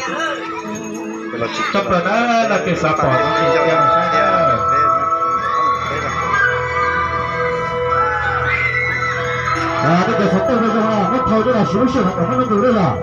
Tshaj plaws na, leej twg xav pom no ces cia mus saib na. Tej cov xov tooj zoo zoo no muab thau coj los siv lub sij hawm no kom muaj lub ntus lawm.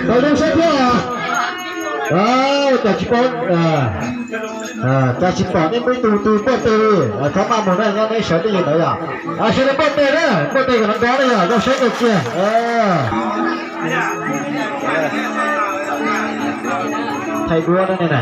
Tau zoo saib thiab. Cas tsis pom, cas tsis pom nej muaj ib tug twg npuaj teg li, txhob maj mus na, nyob neb sawv twj ywm ntawd yom. Sawv daws npuaj teg na, npuaj teg kom nrov nrov na yom, zoo saib kawg kiag. Thaij duab na.